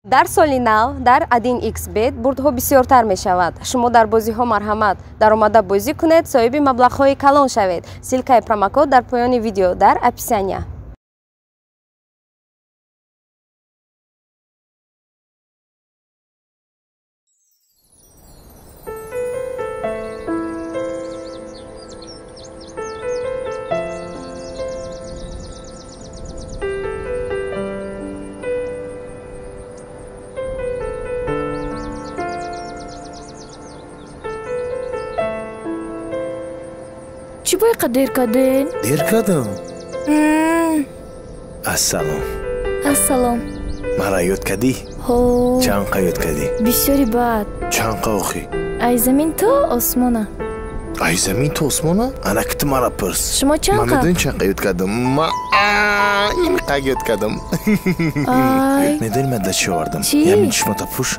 Дар соли нав дар 1xBet бурдҳо бисёртар мешавад. Шумо дар бозиҳо марҳамат даромада бозӣ кунед, соҳиби маблағҳои калон шавед. Ссылкаи промокод дар поёни видео дар описания. Чӣ бояқа дер карден? Дер кардам? Ассалом. Ассалом. Мара ёд кардӣ? Ҳо. Чанд қа ёд кардӣ? Бисёри бад. Чанд қа охӣ? Ай замин то осмона. Ай замин то осмона? Ана ки ту мара пурс. Шумо чанд қа? Ман медонӣ чанд қа ёд кардам? Ма ин қа ёд кардам. Ай. Медонӣ ман да чӣ овардам? Чӣ? Ямин чишмота пӯш.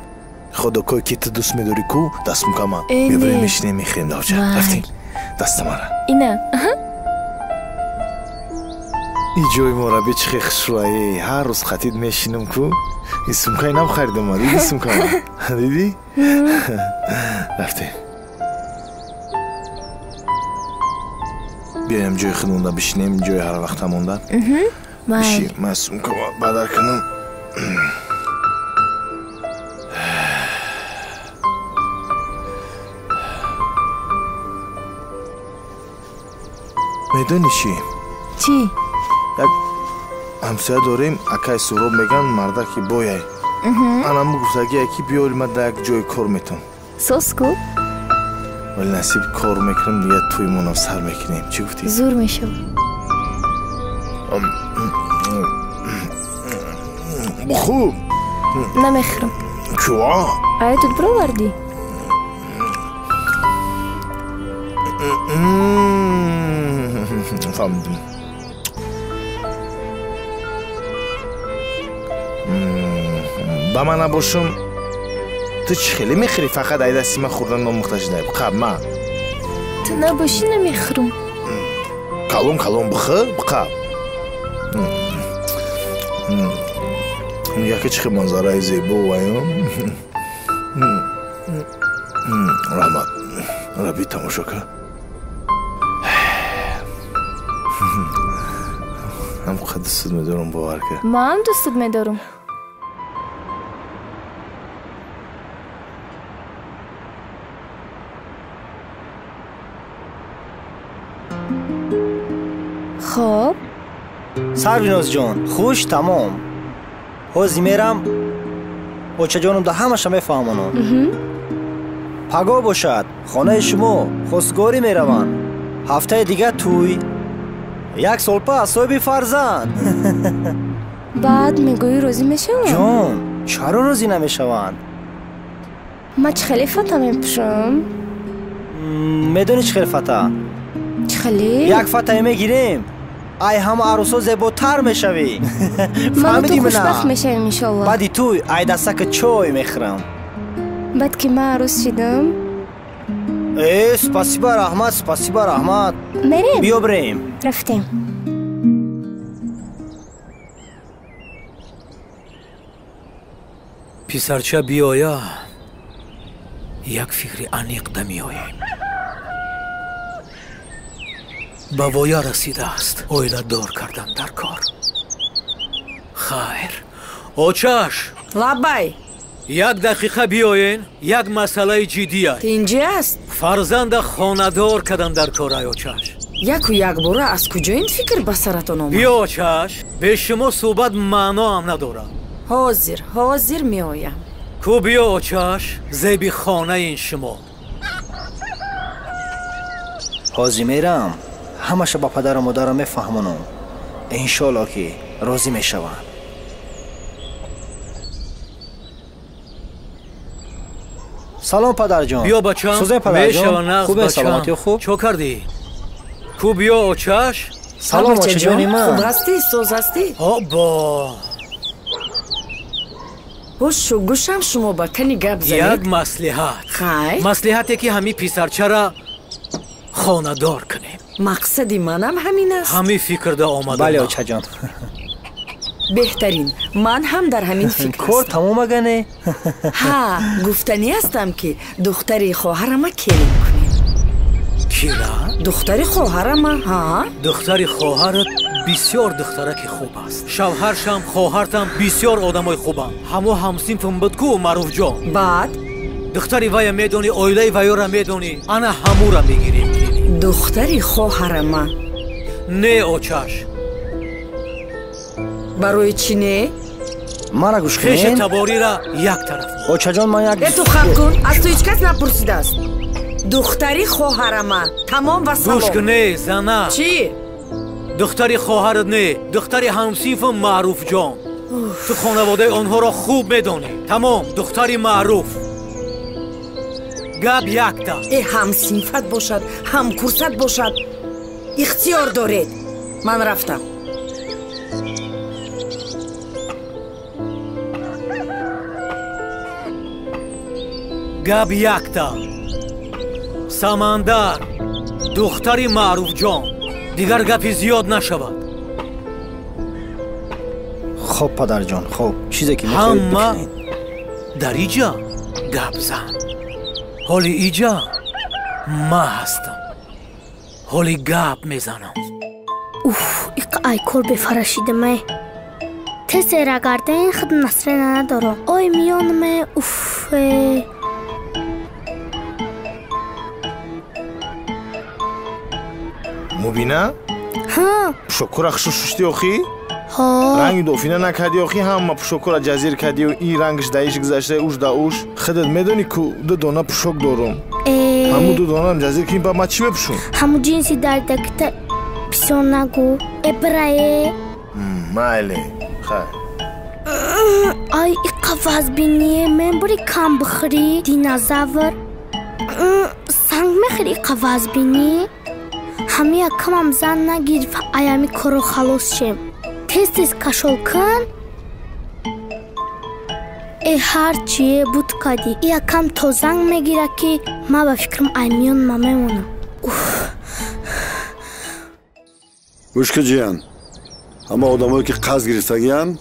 Худокое ки ту дӯст медорӣ ку, дастмука ман. Мебарем мешинем мехӯрем давча. Рафтем. Даста мара. Ина. И ҷои мора бичхе хушрӯае. Ҳар рӯз хатид мешинам ку. И сумкаи нав харидам ма. Диди сумкама? Диди? Рафтем. Биёем ҷои худ монда бишинем, ҷои ҳар вақта монда. Биши, ман сумкама бадар кунам. Медонӣ чӣ? Чӣ? Як ҳамсоя дорем, акай Суҳроб меган, мардаки бояй. Анаму гуфтагие ки биёли ма дар як ҷои кор метон. Соз ку? Вале насиб кор мекунем, дигар тӯймонам сар мекунем. Чӣ гуфтӣ? Зур мешавад. Бухӯр. Намехӯрам. Чӯа? Ая тут бировардӣ? Фаҳмидам. Ба ман набошам, ту чӣ хеле мехӯрӣ? Фақат ай дасти ман хӯрдан номӯхта шуда. Қаб ман. Ту набошӣ намехӯрам. Калон калон бихӯр, қаб. Яке чӣ хел манзараи зебо ваё. Раҳмат. Раби тамошо кар. Ҳам қад дӯстат медорам, бовар кар. Ман дӯстат медорам. Хоб. Сарвинозҷон, хуш тамом. Ҳозир мерам, очаҷонам да ҳамаша мефаҳмонам. Пагоҳ бошад, хонаи шумо хостгорӣ мераванд. Ҳафтаи дигар тӯй. Як сол пас соҳиби фарзанд. Баъд мегӯӣ розӣ мешаванд? Ҷон, чаро розӣ намешаванд? Ман чӣ хеле фата мепӯшам? Медонӣ чӣ хел фата? Чӣ хеле? Як фатае мегирем. Ай ҳама арӯсҳо зеботар мешавӣ. Ману ту хушбахт мешавем иншолло. Баъди тӯй ай дастака чой мехӯрам. Баъд ки ман арӯс шидам? Э, спасибо, раҳмат, спасибо, раҳмат. Мерем? Биё бирем. Рафтем. Писарча биёя, як фикри аниқ дамеоем. Ба воя расидааст оиладор кардан дар кор. Хайр, очаш. Лабай. Як дақиқа биёен, як масъалаи ҷиддия. Тинҷӣ аст? Фарзанда хонадор кардан дар кор, ай очаш. Яку якбора аз куҷо ин фикр ба саратон омад? Биё очаш, бе шумо суҳбат маъноам надорад. Ҳозир, ҳозир меоям. Ку биё очаш, зеби хонаи шумо. Ҳозир мерам, ҳамаша ба падару модарам мефаҳмонам. Иншоалло ки розӣ мешаванд. Салом падарҷон. Биё бачам. Сӯзай падарҷон. Хубе, саломатӣ хуб? Чо кардӣ? Ку биё очаш. Салом очаҷони ман. Хуб ҳастӣ? Соз ҳастӣ? Обо. Ҳушу гӯшам шумо ба кани гап занед. Як маслиҳат. Хайр. Маслиҳате ки ҳамин писарчара хонадор кунем. Мақсади манам ҳамин аст. Ҳамин фикрда омадам. Бале очаҷон. Беҳтарин, ман ҳам дар ҳамин фикр кор тамом ага не? Ҳа, гуфтанӣ ҳастам, ки духтари хоҳарама келин кунем. Кира? Духтари хоҳарама, ҳа? Духтари хоҳарат бисёр духтараки хуб аст. Шавҳаршам, хоҳартам бисёр одамои хубанд. Ҳамо ҳамсинфам буд ку, Маъруфҷон. Баъд? Духтари вая медонӣ, оилаи ваёра медонӣ. Ана ҳамура мегирем келин. Духтари хоҳарама? Не, очаш. Барои чӣ не? Мара гӯш кунед. Хеша таборира як тараф. Очаҷон, ман як Э, ту хам кун, аз ту ҳеҷ кас напурсидааст. Духтари хоҳарама, тамом ва салом. Гӯш кун, не, зана. Чӣ? Духтари хоҳарат не, духтари ҳамсинфам Маъруфҷон. Ту хонаводаи онҳоро хуб медонӣ. Тамом, духтари Маъруф. Гап якта. Э, ҳамсинфат бошад, ҳамкурсат бошад, ихтиёр доред. Ман рафтам. Гап якта. Самандар, духтари Маъруфҷон. Дигар гапи зиёд нашавад. Хоб, падарҷон, хоб, чизе ки мехоҳед Ҳама бикунед. Дар иҷа гап зан. Ҳоли иҷа ма ҳастам. Ҳоли гап мезанам. Уф, иқа ай кор бефарашидаме. Тез эрагарден худ насрена надорам. Ой, миёнаме, уф. Мубина? Ҳа. Пӯшокура хушу шушти охӣ? Ҳо. Ранги дофина накардӣ охӣ, ҳама пӯшокура ҷазир кардию ин рангш даиш гузашта, уш да уш. Худат медонӣ ку ду дона пӯшок дорум. Э. Ҳамун ду донаам ҷазир кунӣ, ба ман чӣ мепӯшум? Ҳамун ҷинси дардакита бисёр нагӯ. Э, бирае. Майли, хайр. Ай, иқа вазбиние, мебури кам бихӯрӣ, динозавр. Санг мехӯри иқа вазбинӣ? Ҳами якамам зан нагирифт, аями корро халос шем. Тез тез кашол кун. Э, ҳарчие буд кардӣ. Якам то занг мегирад, ки ман ба фикрам ай миёнма мемонам. Уф. Гӯш ки, ҷиян, ҳама одамое ки қарз гирифтагиянд,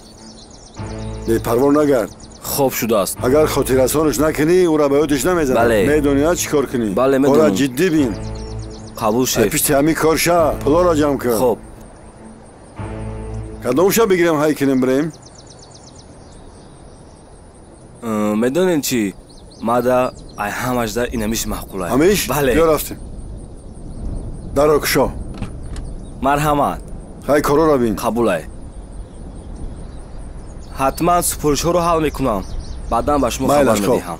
бепарво нагард. Хоб шудааст. Агар хотиррасонаш накунӣ, ӯра ба ёдиш намезанад. Бале. Медонӣ на чӣ кор кунӣ? Бале, медонам. Ора ҷиддӣ бин. Қабул, шеф. Ай пишти ҳамин кор ша, пулоро ҷамъ кун. Хоб. Кадом ша бигирем, ҳай кунем, бирем? Медонем чӣ? Мада ай ҳамашда инамиш маъқулай. Ҳамиш? Бале. Биё рафтем. Даро кушо. Марҳамат. Ҳай корора бин. Қабулай. Ҳатман супоришҳоро ҳал мекунам. Баъдан ба шумо хабар Майлаш, хоб. медиҳам.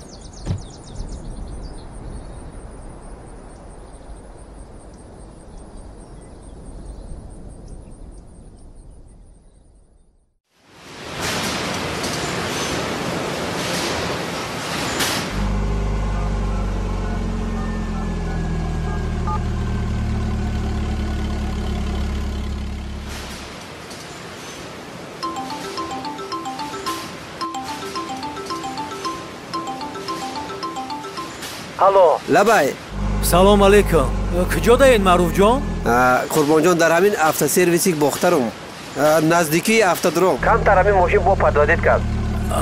Алло. Лабай. Салом алейкум. Куҷо даед, Маъруфҷон? Қурбонҷон, дар ҳамин автосервиси Бохтарум. Наздикии автодром. Камтар ҳамин мошин бо подводит кард.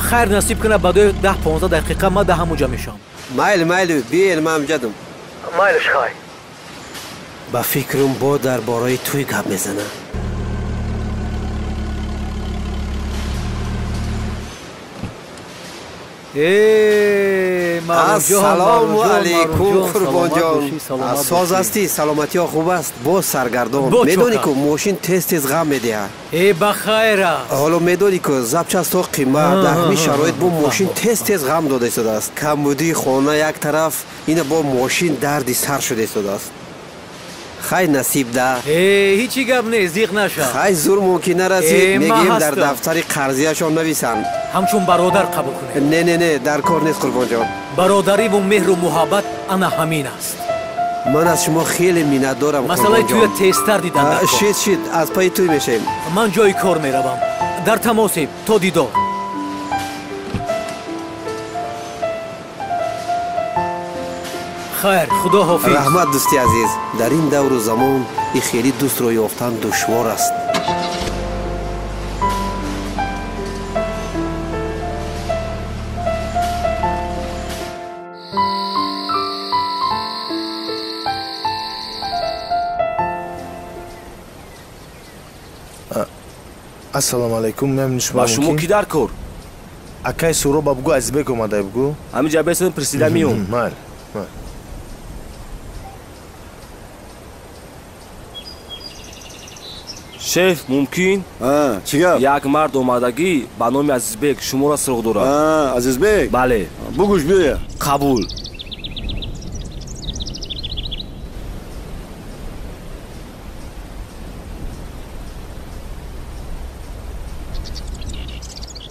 Хайр насиб кунад, баъдои 10-15 дақиқа ман да ҳамунҷа мешавам. Майли, майли, биен, ман ҳамҷадам. Майлиш, хай. Ба фикрам бо дар бораи тӯй гап мезанам. Э, Маъруфҷон, Ассалому Маъруфҷон, алайкум, Маъруфҷон, Қурбонҷон. саломат бошӣ, саломат Соз бошӣ. ҳастӣ, саломатиҳо хуб аст? Боз саргардон. Бо Медонӣ чока. ку мошин тез тез ғам медиҳад. Э, ба хайра. Ҳоло медонӣ ку запчастҳо қимат, дар ҳамин шароит бо мошин тез тез ғам дода истодааст. Камбудии хона як тараф, ина бо мошин дарди сар шуда истодааст. Хай насиб да. Э, ҳичи гап нест, зиқ наша. Хай зур мумкин нарасид, Э, ман мегӯем дар ҳастам. дафтари қарзияшон нависанд. Ҳамчун бародар қабул кунед. Не, не, не, дар кор нест, Қурбонҷон. Бародариву меҳру муҳаббат ана ҳамин аст. Ман аз шумо хеле миннатдорам, Масъалаи Қурбонҷон. тӯя тезтар дидан дар кор. Шид, шид, аз пайи тӯй мешавем. Ман ҷои кор меравам. Дар тамосем, то дидор. Хайр, худо ҳофиз. Раҳмат, дӯсти азиз. Дар ин давру замон и хеле дӯстро ёфтан душвор аст. Ассалому алайкум, мемнун шумо. Ба шумо ки дар кор? Акай Суроба бугу, Азизбек омадай бугу. Ҳамин ҷа бесен присида миём. Майли, майли. Шеф, мумкин? Чӣ гап? Як мард омадагӣ ба номи Азизбек шуморо суроғ дорад. Азизбек? Бале. Бугӯш биёя. Қабул.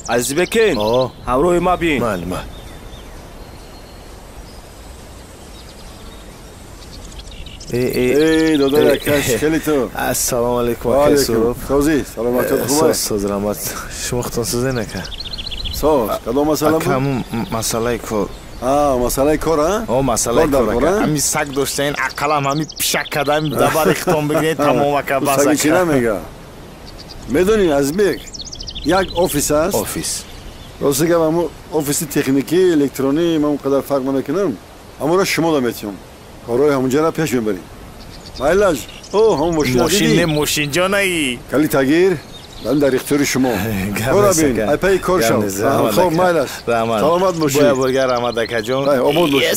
Азизбекен, ҳамроҳи ма бин. Майли, майли. Эй, додари акаш, хеле ту. Ассалому алайкум, акай Суроб. Созӣ, саломатият хуб аст? Соз, раҳмат. Шумо худтон созен, ака? Соз. Кадом масъала буд? Ака, ҳамун масъалаи кор. Масъалаи кор, а? О, масъалаи кор, ака. Ҳами саг доштаин, ақалам ҳами пишак карда, ҳами дабари худтон бигиред, тамом, ака, бас, ака. Саги чӣ намега? Медонӣ, Азизбек, як офис аст. Офис. Рости гап, ҳамун офиси техникӣ, электронӣ, ман он қадар фарқ намекунам. Ҳамонро шумо наметиҳам. Корҳои ҳамунҷаро пеш мебарем. Майлаш, о, ҳамон мошина дидӣ? Мошин не, мошинҷонаи. Кали тагир, дан дар ихтиёри шумо. Кора бин, айпаи кор шав. Хоб, майлаш. Саломат бошӣ. Боя бурга, раҳмат, акаҷон. Обод бошӣ.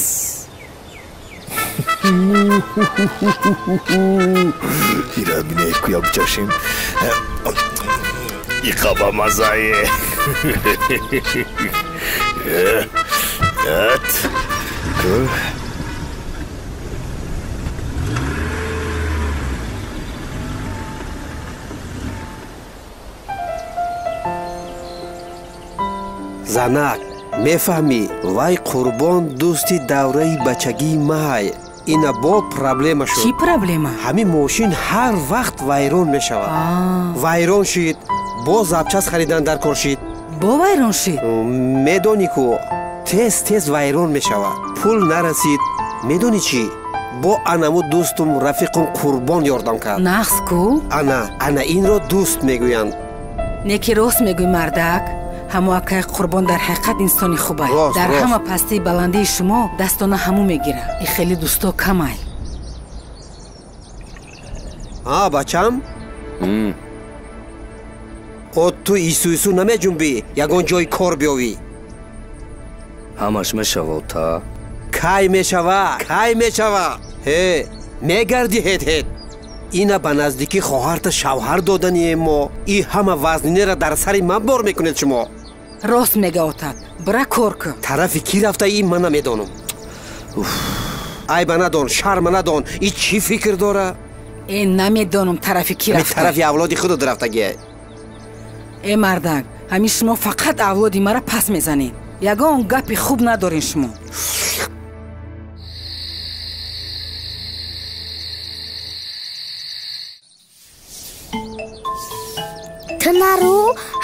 Ира бине куя бичашем. Иқаба мазае. Ат. Занак, мефаҳмӣ, вай Қурбон дӯсти давраи бачагии май. Ина бо проблема шуд. Чӣ проблема? Ҳамин мошин ҳар вақт вайрон мешавад. Вайрон шид, бо запчас харидан дар кор шид. Бо вайрон шид? Медонӣ ку, тез тез вайрон мешавад. Пул нарасид. Медонӣ чӣ? Бо анаму дӯстум рафиқум Қурбон ёрдам кард. Нағз ку? Ана, ана инро дӯст мегӯянд. Не ки рост мегӯй, мардак. Ҳамо акай Қурбон дар ҳақиқат инсони хубай. Дар ҳама пастии баландии шумо дастона ҳаму мегира. И хеле дӯсто камай. А, бачам? О, ту ису ису намеҷунбӣ, ягон ҷои кор биёвӣ. Ҳамаш мешава, та? Кай мешава? Кай мешава? Ҳе, мегарди ҳет ҳет. Ина ба наздикӣ хоҳарта шавҳар доданием мо. И ҳама вазнинеро дар сари ман бор мекунед шумо. Рост мега, отат. Бира кор кун. Тарафи кӣ рафта и ман намедонам. Айба надон, шарма надон. И чӣ фикр дора? Э, намедонам тарафи кӣ рафта. Тарафи авлоди худат рафтагие. Э, мардак, ҳамин шумо фақат авлоди мара пас мезанед. Ягон гапи хуб надорен шумо. Ту нару,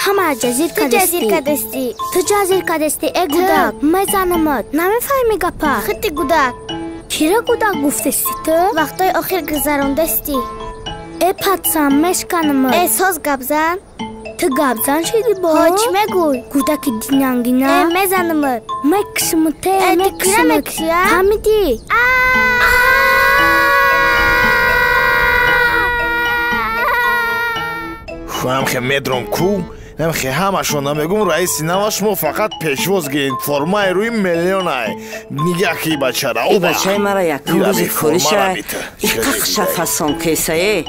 ҳама ҷазир кардастӣ. Ту ҷазир кардастӣ, э гудак. Мезанамат. Намефаҳмӣ гапа? Хити гудак. Кира гудак гуфтастӣ ту? Вақтҳои охир гузарондастӣ. Э патсам, мешканамат. Э соз гапзан. Ту гапзан шидӣ бо? Ҳо, чӣ мегӯй? Гудаки динангина. Э мезанамат. Мекушамат, э мекушамат. Фаҳмидӣ? Намхе медром ку, намхе ҳамашон намегум раиси нава шумо фақат пешвоз гиред, формаи рӯи миллионай. Нигаҳ ки бачара. И бачаи мара якум рӯзи кориша иқақша фасон кесае.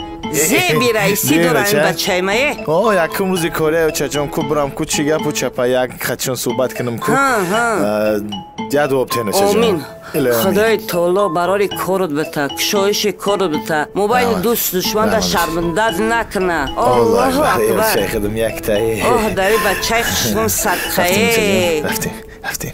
Зеби раисӣ дорам ин бачаи мае. О, якум рӯзи кория очаҷон ку бурам ку чӣ гапу чапа як хачон суҳбат кунам ку. Яд обтен очаҷон. Омин. Худои таоло барори корот бита, кушоиши корот бита, мобайни дӯст душманда шармандад накуна. Аллоҳу акбар. Шайхидум яктае. Оҳ, дари бачаи хушрум садқае. Рафтем, рафтем.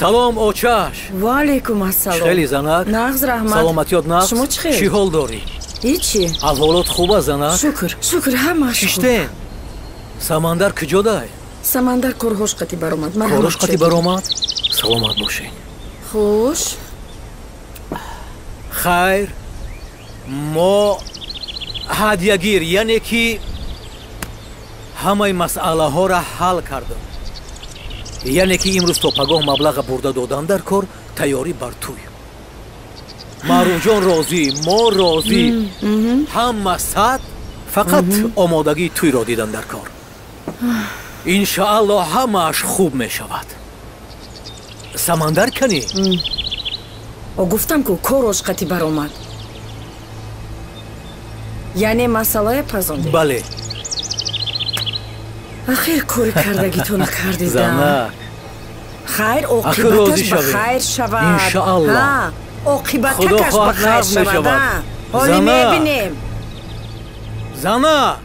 Салом, очаш. Ва алайкум ассалом. Хеле занак. Нағз, раҳмат. Саломатиёт нағз. Шумо чӣ хел? Чӣ ҳол дорӣ? Ҳичи. Аҳволот хуб аст, занак? Шукр, шукр, ҳамаш хуб. Шиштен. Самандар куҷо дай? Самандар корҳош қати баромад. Корҳош қати баромад? Саломат бошед. Хуш. Хайр, мо ҳадягир, яъне ки ҳамаи масъалаҳоро ҳал кардам. Яъне ки имрӯз то пагоҳ маблаға бурда додан дар кор, тайёрӣ бар тӯй. Маъруфҷон розӣ, мо розӣ, ҳама сад, фақат омодагии тӯйро дидан дар кор. Иншааллоҳ ҳамааш хуб мешавад. Самандар кани? О, гуфтам ку корош қати баромад. Яъне масъалая пазондед? Бале. Ахир кори кардагитона накардедам. Занак. Хайр, оқибаташ ба хайр шавад. Иншааллоҳ. Оқибатакаш ба хайр шавад. Ҳоли мебинем. Занак!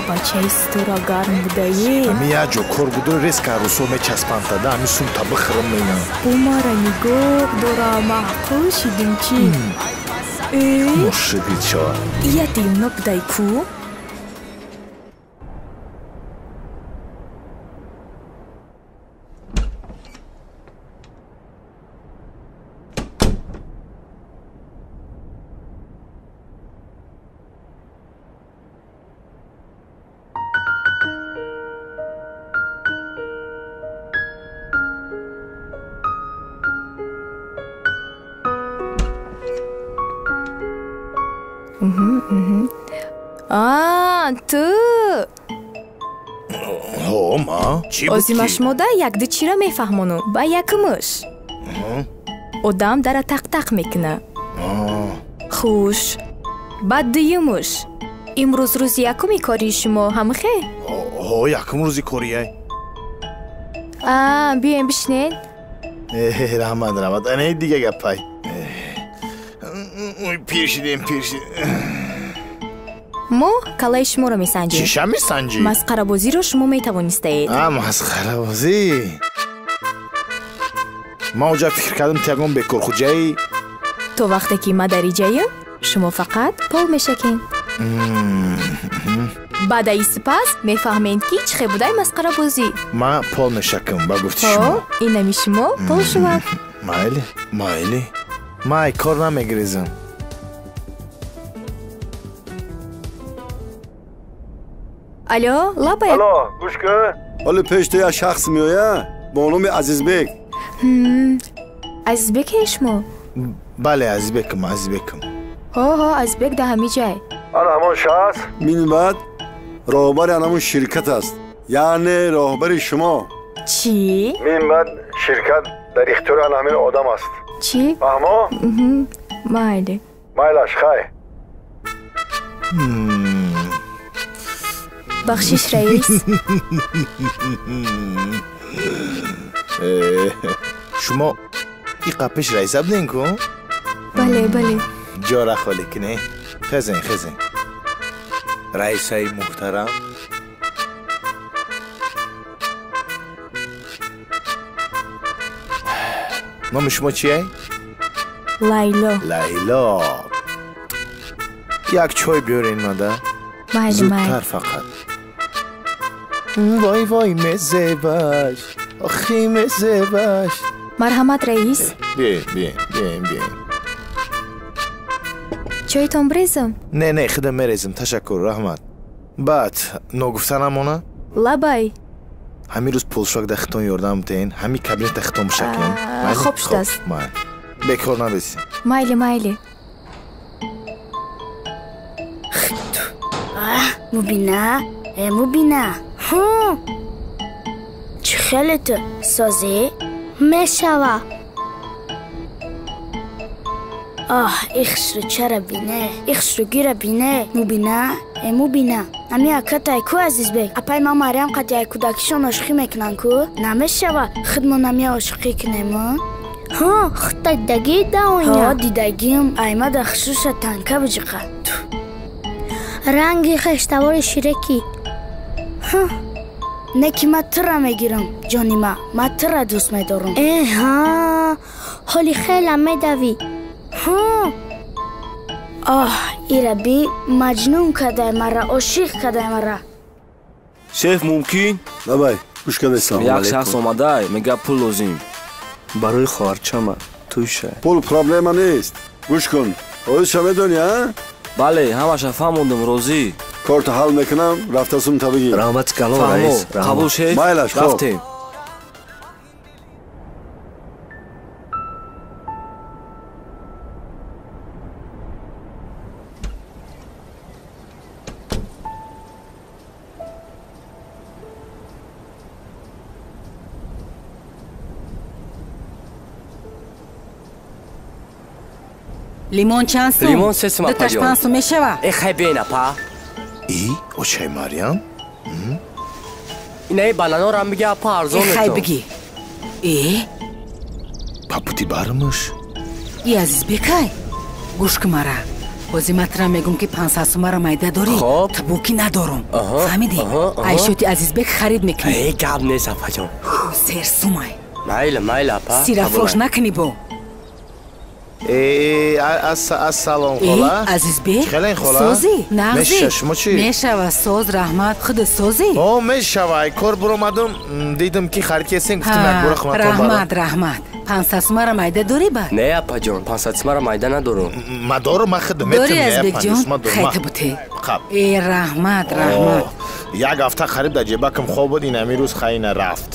Бачаи ситора гарм будае. Ами як ҷо кор буду резка арӯсо мечаспантада, ами сумта бихӯрам мегам. Бо мара нигоҳ дора, маъқул шидим чӣ? Мошигит шавад. Ия димна будай ку? Ту Ҳо, ма чӣ буд? Озима шумода якду чиро мефаҳмонум. Ба якумуш одам дара тақ-тақ мекуна. Хуш. Ба дуюмуш имрӯз рӯзи якуми кории шумо, ҳамихе? Ҳо, якум рӯзи кория. Биёем бишинед. Раҳмат, раҳмат. Ана дига гапай. Пир шидем, пир шидем. Мо калаи шуморо месанҷем. Чиша месанҷӣ? Масхарабозиро шумо метавонистаед. Масхарабозӣ? Ман оҷа фикр кардам ту ягон бекорхуҷаи. То вақте ки ма дар иҷаем, шумо фақат пол мешакед. Баъдаи сипас мефаҳмед, ки чӣ хел будай масхарабозӣ. Ман пол мешакам, ба гуфти шумо. Инами шумо пол шувад. Майли, майли. Ман ай кор намегирезам. Алло, лабай. Алло, гӯш кун. Ҳоле пеш ту як шахс меояд бо номи Азизбек. Азизбеке шумо? Бале, Азизбекам, Азизбекам. Ҳо, ҳо, Азизбек дар ҳамин ҷай. Ана ҳамон шахс минбаъд роҳбари ҳамон ширкат аст. Яъне роҳбари шумо. Чӣ? Минбаъд ширкат дар ихтиёри ана ҳамин одам аст. Чӣ? Фаҳмо? Майли. Майлаш, хай. Бахшиш, раис. Шумо иқа пеш раиса будем ку? Бале, бале. Ҷора холӣ кунӣ. Хезен, хезен. Раисаи муҳтарам. Номи шумо чие? Лайло. Лайло. Як чой биёрен мада. Майли, зудтар фақат. Вой, вой, мезебаш. Охи, мезебаш. Марҳамат, раис. Биёем, биёем, биёем, биёем. Чойтон брезам? Не, не, худам мерезам. Ташаккур, раҳмат. Баъд ногуфта намона? Лабай. Ҳамин рӯз полшок дар хитон ёрдам битен, ҳамин кабинет дар хитон бишакем. Хоб шудааст. Майли. Бекор набесем. Майли, майли. Мубина, э Мубина. Ҳу. Чӣ хеле ту созӣ? Мешава. Оҳ, ихшру чара бине, ихшру гира бине. Мубина, э Мубина. Ами акатай ку Азизбек? Апай ма Мариам қати ай кӯдакишон ошиқӣ мекунанд ку? Намешава худмон ами ошиқӣ кунем? Ҳа, худта дидагӣ да оина? Ҳа, дидагим. Ай мада хушуша танка биҷиқа. Ранги хештавори ширеки. Ҳа. Не ки ма тура мегирам, ҷони ма. Ма тура дӯст медорам. Э, ҳа. Ҳоли хела медавӣ. Ҳа. Оҳ, ира би маҷнун кадай мара, ошиқ кадай мара. Шеф, мумкин? Давай, гӯш кардастам. Як шахс омадай, мега пул лозим. Барои хоҳарчама туйша. Пул проблема нест. Гӯш кун. Оизша медонӣ, а? Бале, ҳамаша фаҳмондум, розӣ. Корто ҳал мекунам, рафта сумта бигир. Раҳмати калон, раис. Қабул, шеф. Майлаш, хоб. Рафтем. Лимон чанд сум? Лимон се сум, Дуташ апаҷон. 5 сум мешава? Э, хай бен, апа. И, очаи Марьям? Инаи бананорам биги, апа, арзон Э, хай метон. биги. Э? Папути бармаш? И Азизбекай, гӯш ки мара. Ҳозир ман тура мегӯм ки 500 сумара майда дорӣ, табуки надорум. Фаҳмидӣ? Айшоти Азизбек харид мекунӣ. Э, гап нест, апаҷон. Сер сумай. Майли, майли, апа. Сирафош накунӣ бо. Э, ассалом, хола. Э, Азизбек, Хелен, хола? Созӣ? Нағзӣ? Меша, шумо чӣ? Мешава, соз, раҳмат. Худат созӣ? О, мешава. Ай кор буромадам, дидам ки харид кесен, гуфтам як бора хонатон барам. Раҳмат, раҳмат. 500 сумара майда дорӣ ба? Не, апаҷон, 500 сумара майда надорум. Ма дорум, ма худам Дорӣ, метам, не, Азизбекҷон? 500 ма дорум. Хайта бутӣ. Қаб. Э, раҳмат, раҳмат. О, як ҳафта хариб дар ҷебакам хоб буд, ин ҳамин рӯз хайна рафт.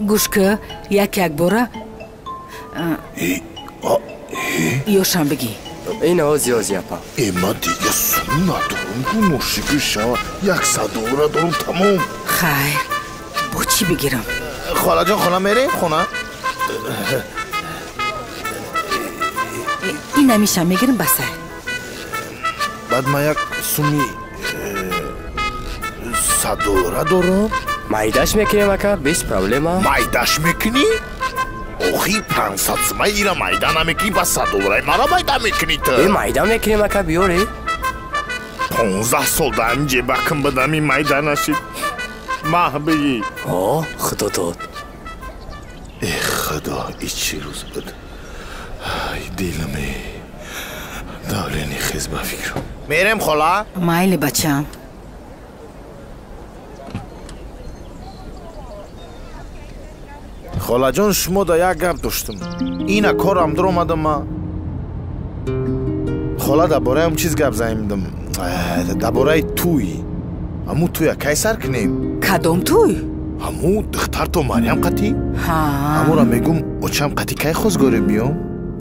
Гӯш ки, як як бора ёшам бигӣ. Ин ҳози ҳози, апа. Э, ман дига сум надорум, ку ношикр шава. 100 доллара дорум, тамом. Хайр, бо чӣ бигирам? Холаҷон, хона мерем, хона? Ин ҳамишам мегирам, басай. Баъд ман як суми 100 доллара дорам. Майдаш мекунем, ака, без проблема. Майдаш мекунӣ? Охи 500 сума ира майда намекунӣ, ба 100 доллараи мара майда мекунӣ ту. Э, майда мекунем, ака, биёре. 15 сол дар ҳамин ҷебакам будам, ин майда нашид. Маҳ бигӣ. О, худо дод. Э, худо, и чӣ рӯз буд. Ай, диламе. Давлени хез ба фикрам. Мерем, хола? Майли, бачам. Холаҷон, шумо да як гап доштам. Ина корам дуромадам ма. Хола, дар бораи ҳам чиз гап занидам. Дар бораи тӯй. Ҳамун тӯя кай сар кунем? Кадом тӯй? Ҳамун духтарто Марьям қатӣ? Ҳа. Ҳамура мегум, очам қатӣ кай хозгорӣ биём?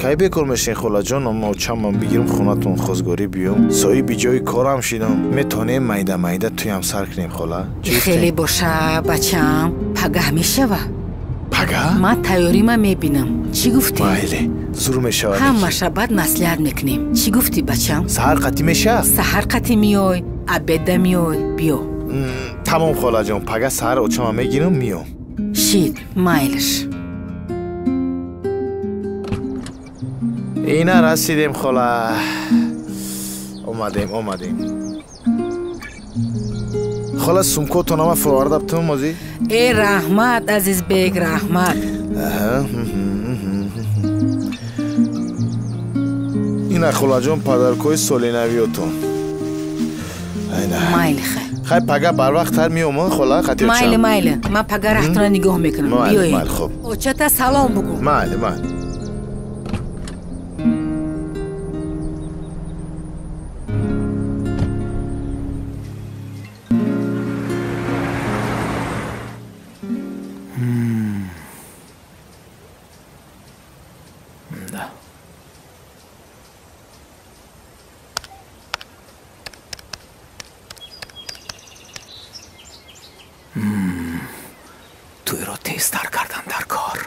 Кай бекор мешин, холаҷон, ама очамам бигирам хонатон хозгорӣ биём. Соҳиби ҷои корам шидам. Метонем майда майда тӯям сар кунем, хола? Чӣ гуфтем? Хеле боша, бачам. Пагаҳ мешава. Пагаҳ? Ман тайёрима мебинам. Чӣ гуфтӣ? Майли, зур мешавад. Ҳамаша баъд маслиҳат мекунем. Чӣ гуфтӣ, бачам? Саҳар қатӣ меша? Саҳар қатӣ меой, обеда меой, биё. Тамом, холаҷон, пага саҳар очама мегирам, миём. Шид, майлиш. Ина расидем, хола. Омадем, омадем. Хола, сумкотонама фуроварда бутум озӣ? Э, раҳмат, Азизбек, раҳмат. Ина, холаҷон, падаркҳои солинавиётон. Майли, хай. Хай, пага барвақттар меом, хола, қатӣ очам. Майли, майли. Ман пага раҳтона нигоҳ мекунам. Майли, Биёед. майли, хуб. Очата салом бугӯ. Майли, майли. Да. Тӯйро тезтар кардан дар кор.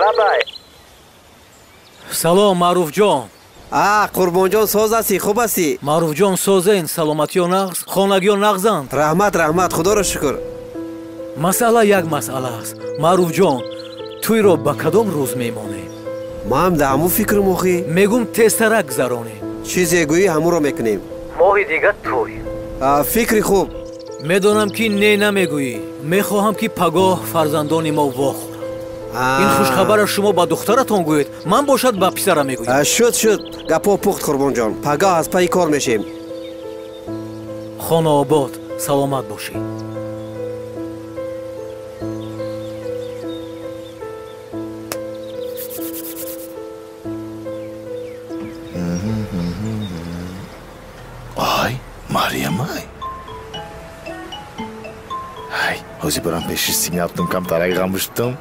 Лабай. Салом, Маъруфҷон. Қурбонҷон, соз ҳастӣ, хуб ҳастӣ? Маъруфҷон, созен, саломатиё нағз, хонагиё нағзанд. Раҳмат, раҳмат, худоро шукр. Масъала як масъала аст. Маъруфҷон, тӯйро ба кадом рӯз мемонем? Ман дар ҳамун фикрм охӣ. Мегум тезтарак гузаронем. Чизе гӯӣ, ҳамунро мекунем. Моҳи дига тӯй. Фикри хуб. Медонам ки не намегӯӣ. Мехоҳам ки пагоҳ фарзандони мо вохӯранд. Ин хушхабарро шумо ба духтаратон гӯед, ман бошад ба писарам мегӯям. Шуд, шуд, гапҳо пухт, Қурбонҷон. Пагоҳ аз пайи кор мешем. Хонаобод, саломат бошед. Ай, Мариямай. Ай, ҳозир барам пеши сигналтон камтарак ғам бушдам.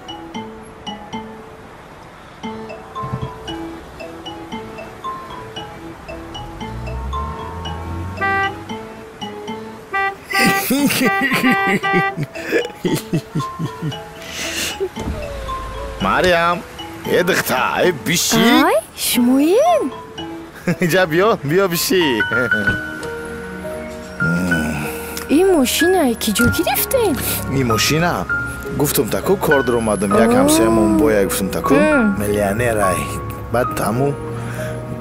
Мариям, э духта, э биши. Ай, шумоен? Инҷа биё, биё биши. Ин мошина ки ҷо гирифтед? Ин мошина? Гуфтум таку кор даромадам, як ҳамсоямон боя гуфтум таку миллионерай. Баъд ҳамун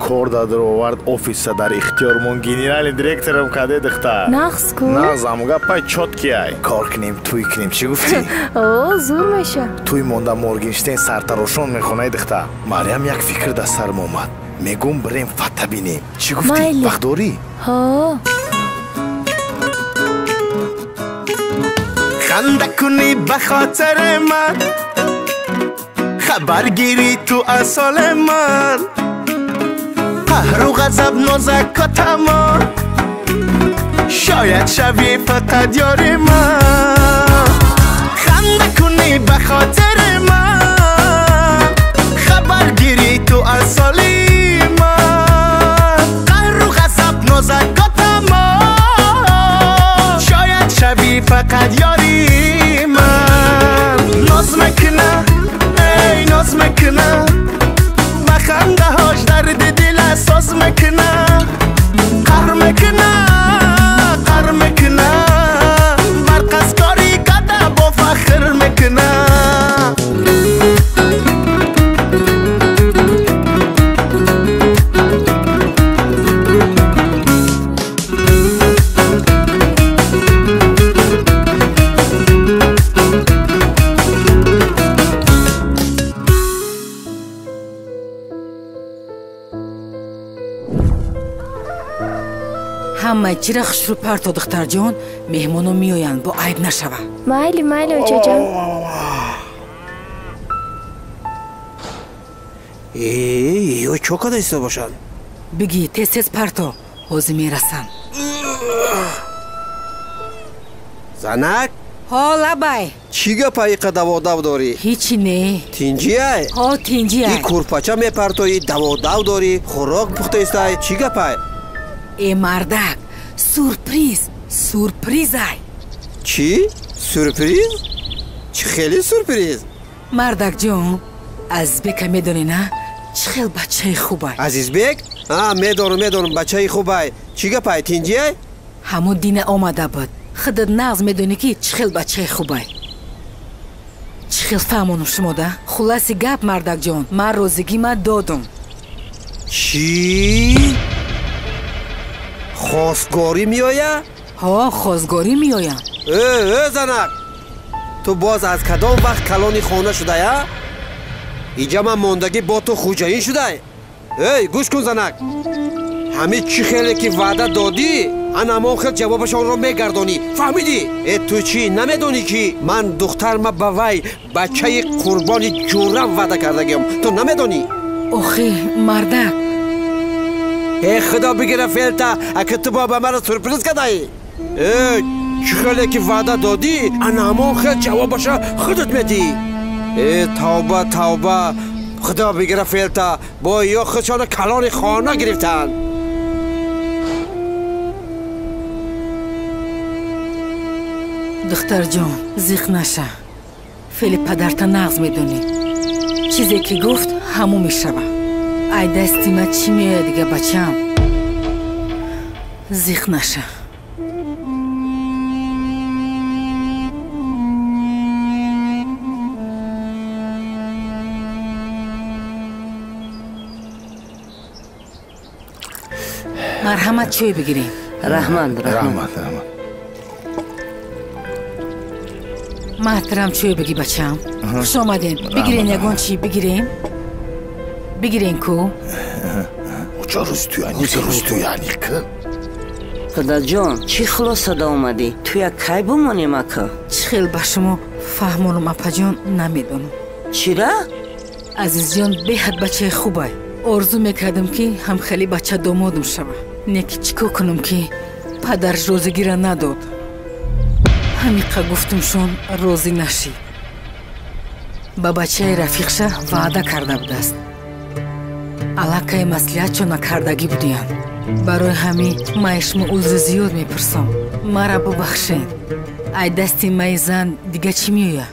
кор даровард офиса дар ихтиёрмон генеральный директорам каде духта. Нағз ку? Нағз, амуга пай чёткий ай. Кор кунем, тӯй кунем, чӣ гуфтӣ? О, зур меша. Тӯй монда Моргенштерн сартарошон мехонаи духта. Мариям як фикр дар сарам омад. Мегум бирем фата бинем. Чӣ гуфтӣ? Вақт дорӣ? Ҳо. Ханда кунӣ ба хотири ман, хабаргирӣ ту аз ҳоли ман, қаҳру ғазаб нозакотамон, шояд шавӣ фақат ёри ман. Ханда кунӣ ба хотири ман, хабаргирӣ ту аз ҳоли ман, қаҳру ғазаб нозакотамон, шояд шавӣ фақат ёри ман. Ноз мекуна, эй ноз мекуна, ба хандаҳош дарди дила соз мекуна, қаҳр мекуна, қаҳр мекуна, бар қасдкорӣ када бо фахр мекуна. Ҳамаи чира хушрӯ парто, духтарҷон, меҳмоно меоянд, бо айб нашава. Майли, майли, очаҷон. Э, ё чо када истода бошанд? Бигӣ, тез тез парто, ҳозир мерасанд. Занак? Ҳо, лабай. Чӣ гапа иқа даводав дорӣ? Ҳичи не. Тинҷиай? Ҳо, тинҷиай. И курпача мепартоӣ, даводав дорӣ, хӯрок пухта истай, чӣ гапай? Э мардак, сюрприз, сюрпризай. Чӣ? Сюрприз? Чӣ хеле сюрприз? Мардакҷон, Азизбека медонӣ на? Чӣ хел бачаи хубай. Азизбек? А, медонам, медонам, бачаи хубай. Чӣ гапай, тинҷиай? Ҳамун дина омада буд. Худат нағз медонӣ ки чӣ хел бачаи хубай. Чӣ хел фаҳмонам шумо да? Хулоси гап, мардакҷон, ман розигима додум. Чӣ? Хостгорӣ меояд? Ҳо, хостгорӣ меояд. Э, э, занак, ту боз аз кадом вақт калони хона шудая? Иҷа ман мондагӣ бо ту хуҷаин шудай? Эй, гӯш кун, занак, ҳамин чӣ хеле ки ваъда додӣ, ан ҳамон хел ҷавобашонро мегардонӣ, фаҳмидӣ? Э, ту чӣ намедонӣ ки ман духтарма ба вай бачаи қурбони ҷурам ваъда кардагиам? Ту намедонӣ? Охи, мардак. Э, худо бигира фелта, ака ту бо ба маро сюрприз кадаӣ? Э, чӣ хеле ки ваъда додӣ, ана ҳамон хел ҷавобаша худат медиҳӣ. Э, тавба, тавба, худо бигира фелта, бо ё худшона калони хона гирифтаанд. Духтарҷон, зиқ наша. Феъли падарта нағз медонӣ. Чизе ки гуфт ҳамун мешава. Ай дасти ма чӣ меояд дига бачаам? Зиқ наша. Марҳамат, чой бигирем. Раҳмат, раҳмат. Раҳмат. Маҳтарам, чой бигӣ бачаам. Хуш омадем. Бигирен ягон чӣ бигирем? Бигирен ку? Оча рӯзи туй аниқ, рӯзи туй аниқ. Худаҷон, чӣ хулосада омадӣ? Туя кай бимонем ака? Чӣ хел ба шумо фаҳмонам, апаҷон, намедонам. Чира? Азизҷон беҳад бачаи хубай. Орзу мекардам, ки ҳамхели бача домодам шава. Не ки чӣ кор кунам, ки падарш розигира надод. Ҳамиқа гуфтумшон, розӣ нашид. Ба бачаи рафиқша ваъда карда будааст. Аллакай маслиҳатчо накардагӣ будиянд. Барои ҳамин ман шумо узри зиёд мепурсам. Мара бубахшед. Ай дасти маи зан дига чӣ меояд?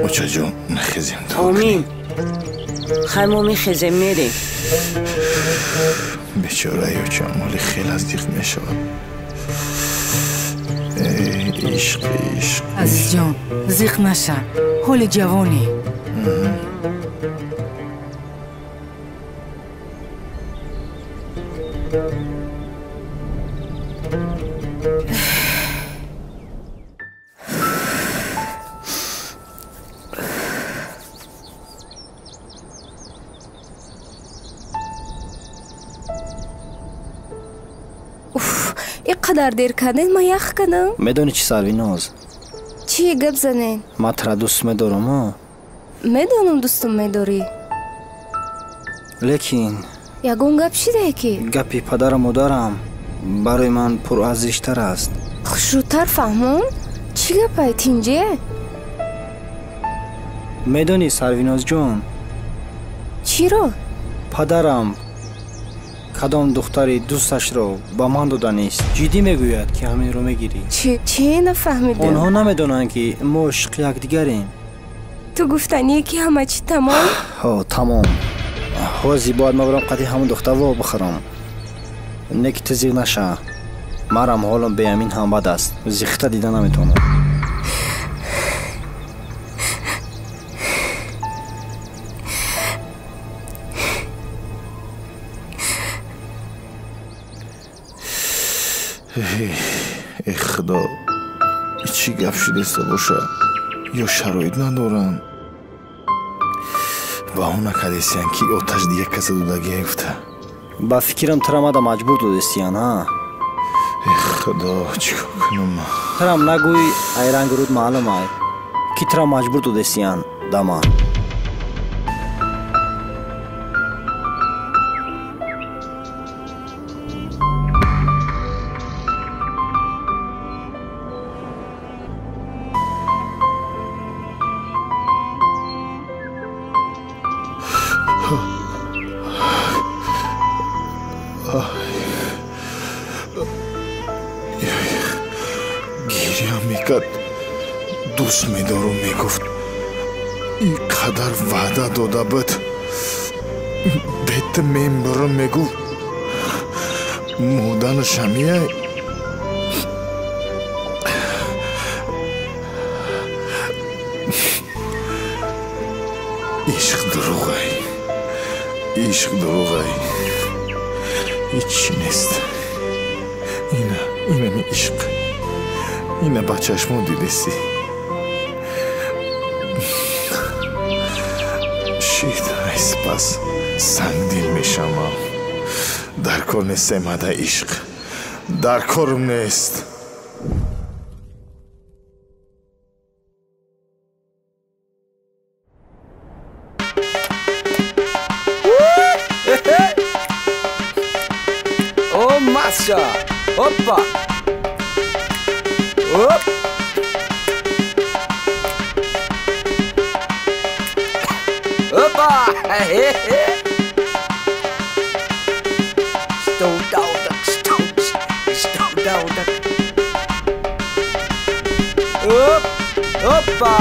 Очаҷон, нахезем. Омин. Хай, мо мехезем, мерем. Бечораи очам моли хеле аз диқ мешавад. Ишқ, ишқ. Азизҷон, зиқ наша. Ҳоли ҷавонӣ. Ин қадар дер карден, ман ях кардам. Медонӣ чӣ, Сарвиноз? Чӣ гап занен? Ман тура дӯст медорам, о. Медонам, дӯстум медорӣ. Лекин ягон гап шидае ки? Гапи падару модарам барои ман пурарзиштар аст. Хушрӯтар фаҳмон, чӣ гапай, тинҷе? Медонӣ, Сарвинозҷон? Чиро? Падарам кадом духтари дӯсташро ба ман доданист. Ҷиддӣ мегӯяд, ки ҳаминро мегирӣ. Чӣ нафаҳмидам? Онҳо намедонанд, ки мо ошиқи якдигарем. Ту гуфтание, ки ҳама чӣ тамом? Ҳо, тамом. Ҳозир бояд ман барам қади ҳамон духтар во бихӯрам. Не ки ту зиқ наша. Марам ҳолам беамин ҳам бад аст. Зиқта дида наметавонам. Э худо, чӣ гап шудеста боша? Ё шароит надоранд, баҳона кардесиян, ки оташ дига каса додагия гуфта. Ба фикрам, тура мада маҷбур додестиян, а? Э худо, чӣ кор кунам? Турам нагӯй, ай ранги руд маълум ай, ки тура маҷбур додестиян дама. Гиря мекард, дӯст медорум мегуфт. Ин қадар ваъда дода буд, бета мембурам мегуфт. Мурданаш ҳамияй. Ишқ дурӯғай, ишқ дурӯғай, ҳеҷ нест. Ина, инами ишқ. Ина ба чашмон дидестӣ. Шид, ай сипас сангдил мешавам. Дар кор нестем ада ишқ, дар корм нест. О, Маша! Опа! Оп! Опа! Оп! Опа!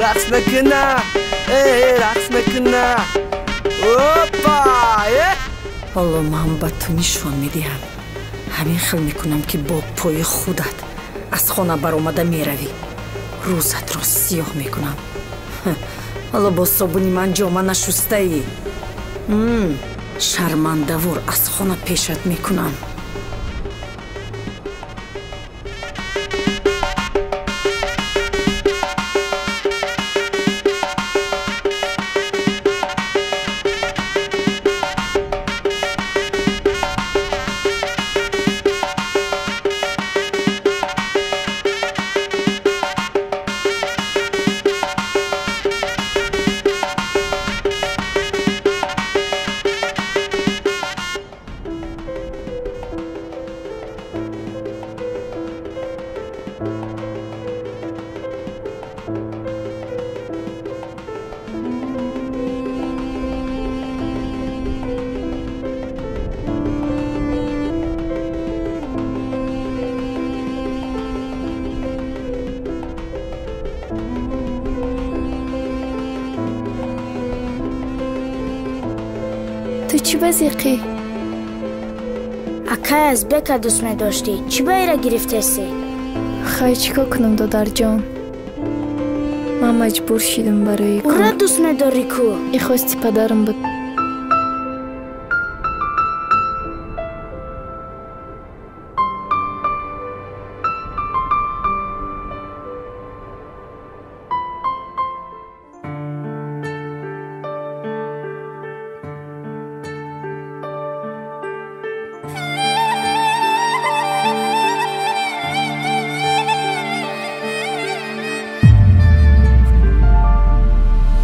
Рақс мекуна, рақс мекуна. Опа! Ҳоло ман ба ту нишон медиҳам. Ҳамин хел мекунам, ки бо пои худат аз хона баромада меравӣ. Рӯзатро сиёҳ мекунам. Ҳоло бо собуни ман ҷома нашустаӣ. Шармандавор аз хона пешат мекунам. Ту чӣ ба зиқӣ? Акай аз бека дӯст медоштӣ. Чӣ ба ира гирифтесӣ? Хай, чӣ кор кунам, додарҷон? Ман маҷбур шидам барои кор. Ура дӯст медорӣ ку? И хости падарам буд.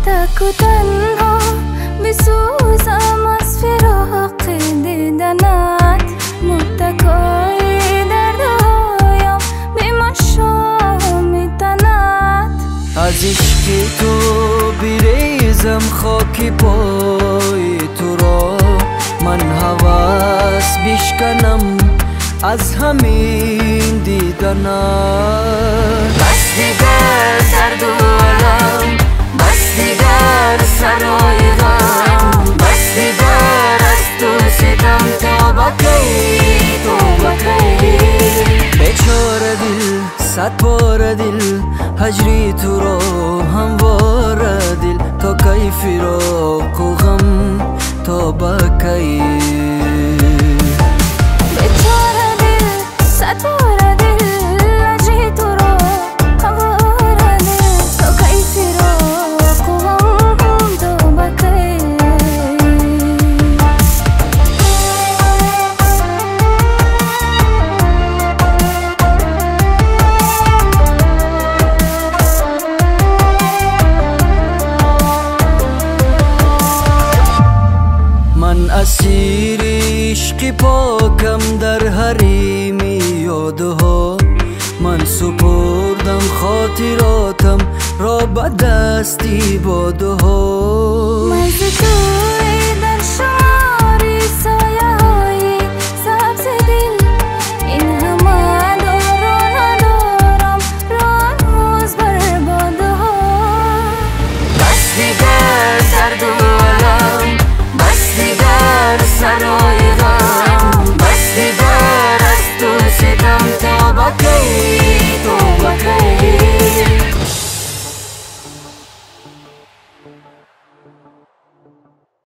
تک و تنها بسوزم از فراق دیدنت، متکای دردهایم به مشام تنت. از عشق تو بریزم خاک پای تو را، من هوس بشکنم از همین دیدنت. بس دیگر درد و الم، بس دیگر سرای غم، بس دیگر از تو ستم، تا بکی تو بکی. بیچاره دل صد بار دل، هجری تو را همواره دل، تا کی فراق و غم، تا بکی. بیچاره دل صد بار دل، هجری تو را همواره دل، تا کی فراق و غم، تا بکی. من اسیر عشق پاکم در حریم یادها، من سپردم خاطراتم را به دستی بادها. من ز توی در شمار سایه های سبز دل، این همه دار و ندارم را هنوز بر بادها. بس دیگر درد و